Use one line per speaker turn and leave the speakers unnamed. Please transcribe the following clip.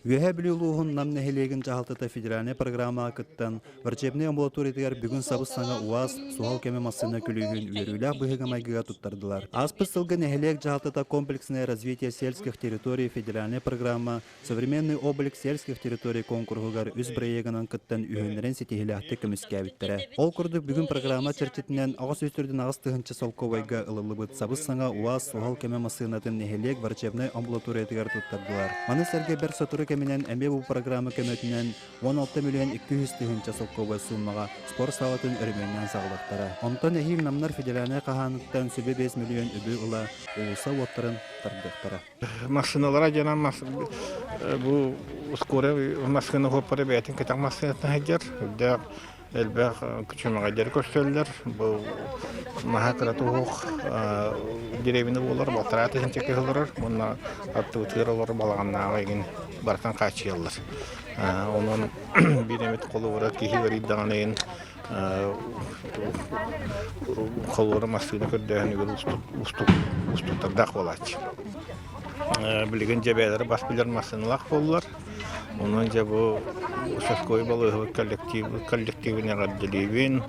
Үөһээ Бүлүү улууһун Нам нэһилиэгин дьаһалтата федеральнай программаҕа кыттан, врачебнай амбулаториятыгар бүгүн сабыс-саҥа УАЗ суһал көмө массыына күлүүһүн үөрүүлээх быһыыга-майгыга туттардылар. Ааспыт сылга нэһилиэк дьаһалтата «Комплексное развитие сельских территорий» федеральнай программа «Современный облик сельских территорий» куонкуруһугар үс бырайыагынан кыттан үһүөннэрин ситиһиилээхтик көмүскээбиттэрэ. Ол курдук бүгүн программа чэрчитинэн 808 тыһыынча солкуобайга ылыллыбыт сабыс-саҥа УАЗ суһал көмө массыынатын нэһилиэк врачебнай амбулаториятыгар туттардылар. Маны сэргэ бэрт сотору кэминэн эмиэ бу программа көмөтүнэн 16 миллион 200 тыһыынча солкуобай сууммаҕа спорт саалатын өрөмүөннээн саҕалыахтара. Онтон эһиил намнар федеральнай хаһааныттан сүбэ 5 миллион үбү ыла уулусса уоттарын тардыахтара.
Массыыналара дьонон бу скорай массыына хуоппара бэйэтин кэтэх массыынатын сылдьар. Үрдээх элбэх күчүмэҕэйдэри көрсөллөр. Бу наһаа кыра туһуох деревина буолар, балтараа тыһыынча киһи олорор уонна аттыбытыгар олорор балаҕаннааҕы игин барытын хааччыйаллар. Онон биир эмит холобура киһи ыарыйдаҕына игин холуора массыына көрдөөһүнүгэр уустук уустуктардаах буолааччы. Билигин дьэбээлэри бас билэр массыыналаах буоллар. Онон дьэ бу участковай балыыһабыт коллективын эҕэрдэлиибин.